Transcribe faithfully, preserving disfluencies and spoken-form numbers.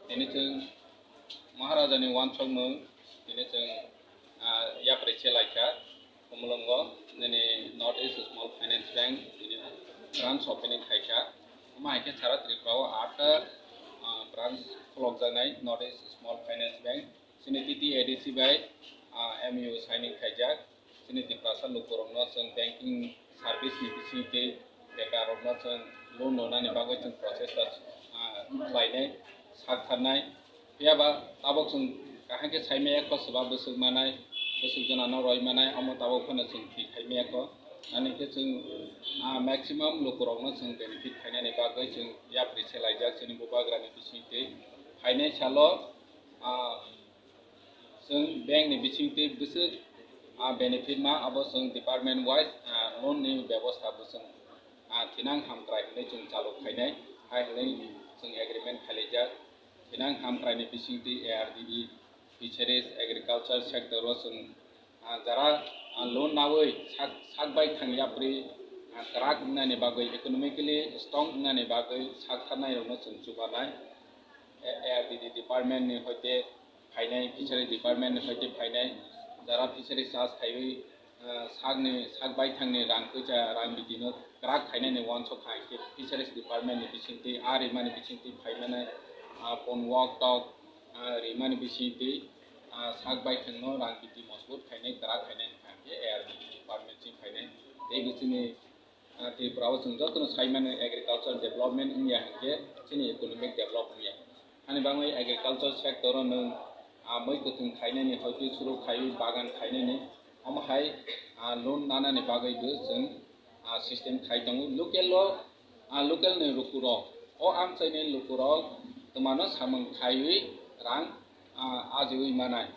Tini chwng Maharajani wansukmung, tini chwng, ah, yapri se laikha, Khumulwngo, nini North East Small Finance Bank, tini branch opening khaikha. Omo hai khe sara Tripura o atta, ah, branch khulokjaknai North East Small Finance Bank. Chini T T A D C bai, ah, M O U signing khaijak. Chini Tiprasa lukurokno chwng banking service ni bisingtwi bekarrokno chwng loan rwnani bagwi chwng process o, ah, khlainai, saktharnai. Phiyaba tabuk chwng kaham khe saimaya kho, swba bwswk manai, bwswk jonano roi manai, omo tabuk phano chwng thwi khaimaya kho. Ani khe chwng, ah, maximum lukurokno chwng benefit khainani bagwi chwng yapri se laijak chini bubagrani bisingtwi. Phainai salo, ah, Chwng bank ni bisingtwi bwswk, ah, benefit ma, abo chwng department wise, ah, loan ni bebosta bo chwng, ah, thinang hamkrai hwnwi chwng chalu khainai, hai hwnwi chwng agreement khailaijak. Thinang hamkrai ni bisingtwi A R D D, fisheries, agriculture sector o chwng, ah, jara, ah, loan nawi sak, sak bai thang yapri, ah, kwrak wngnani bagwi, economically strong wngnani bagwi sak tharnai rokno chwng chubanai. A R D D department ni hoite phainai, fisheries department ni hoite phainai, jara fisheries charge khaiwi, ah, sakni, sak baithangni rang kwcha, rang bitino kwrak khainani wansuk hai khe fisheries department ni bisingtwi, ah, rimani bisingtwi phaimani, ah, pon wok tok, ah, rimani bisingtwi, ah, sak baithangno rang biti mosbut khainai, kwrak khainai hai khe A R D D department chini phainai. Tei bo chini Ah, Tripura o chwng jotono sai mano agriculture development wngya hinkhe chini economic develop wngya. Ani bagwi agriculture sector o nwng, ah, mui kwthwng khainani, hoitwi suru khaiwi bagan khainani, omo hai, ah, loan nanani bagwi bo chwng, ah, system khai tongo. Local o, ah, local ni lukurok, o amchaini lukurok twmano samung khaiwi rang, ah, ajiwi manai.